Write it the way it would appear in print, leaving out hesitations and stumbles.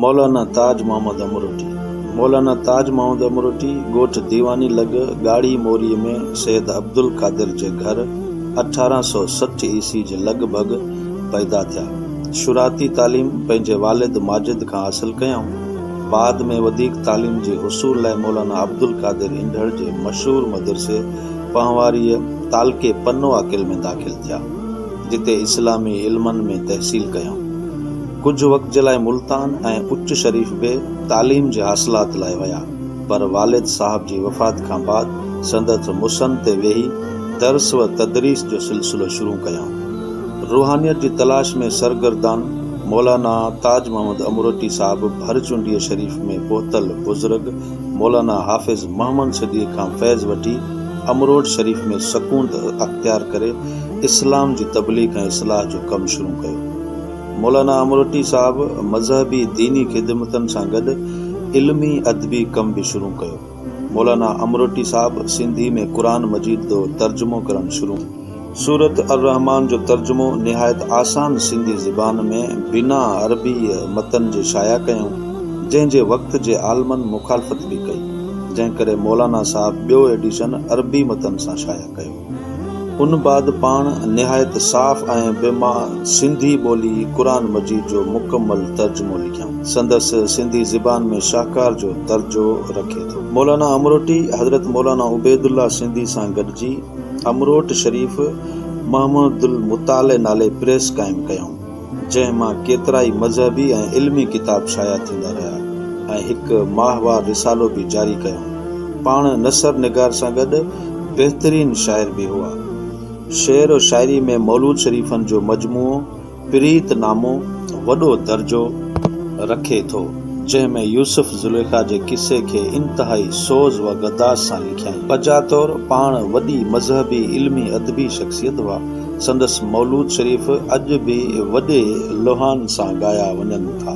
مولانا تاج محمد امروٽي، مولانا تاج محمد امروٽي ڳوٺ ديواني لڳ ڳاڙهي موريء ۾ سيد عبدالقادر جي گهر 1860 عيسوي جي لڳ ڀڳ پيدا ٿيا. شروعاتي تعليم پنهنجي والد ماجد کان حاصل ڪيائون. بعد ۾ وڌيڪ تعليم جي حصول لاء مولانا عبدالقادر انڍڙ جي مشهور مدرسي پنهواريء تعلقي پنو عاقل ۾ داخل ٿيا. جتي اسلامي علمن ۾ تحصيل ڪيائون. ڪجهه وقت جي لاء ملتان ۽ اچ شريف به تعليم جي حاصلات لاء ويا، پر والد صاحب جي وفات کان بعد سندس مسند تي ويهي درس و تدريس جو سلسلو شروع ڪيائون. روحانيت جي تلاش ۾ سرگردان مولانا تاج محمد امروٽي صاحب ڀرچونڊيء شريف ۾ پهتل بزرگ مولانا حافظ محمد صديق کان فيض وٺي امروٽ شريف ۾ سڪونت اختيار ڪري اسلام جي تبليغ ۽ اصلاح جو ڪم شروع ڪيو. مولانا امروٽي صاحب مذهبي ديني خدمتن سان گڏ علمي ادبي ڪم به شروع ڪيو. مولانا امروٽي صاحب سنڌي ۾ قرآن مجيد جو ترجمو ڪرڻ شروع. سورة الرحمان جو ترجمو نهايت آسان سنڌي زبان ۾ بنا عربي متن جي شايع ڪيائون، جنهن جي وقت جي عالمن مخالفت به ڪئي، جنهن ڪري مولانا صاحب ٻيو ايڊيشن عربي متن سان شايع ڪيو. ان بعد پاڻ نهايت صاف ۽ بي سنڌي ٻولي قرآن مجيد جو مڪمل ترجمو لکيائون. سندس سنڌي زبان ۾ شاهڪار جو درجو رکي ٿو. مولانا امروٽي حضرت مولانا عبيدالله سنڌي سان گڏجي امروٽ شريف محمد المطالع نالي پريس قائم ڪيائون. جنهن مان ڪيترائي مذهبي ۽ علمي ڪتاب شايع ٿيندا رهيا ۽ هڪ ماهوار رسالو به جاري ڪيائون. پاڻ نثر نگار سان گڏ بهترين شاعر به هئا. شعر و شاعري ۾ مولود شريفن جو مجموعو پريت نامو وڏو درجو رکي ٿو، جنهن ۾ يوسف زليخا جي قصي کي انتهائي سوز و گداز سان لکيائين. بجا طور پاڻ وڏي مذهبي علمي ادبي شخصيت هئا. سندس مولود شريف اڄ به وڏي لوهان سان ڳايا وڃن ٿا.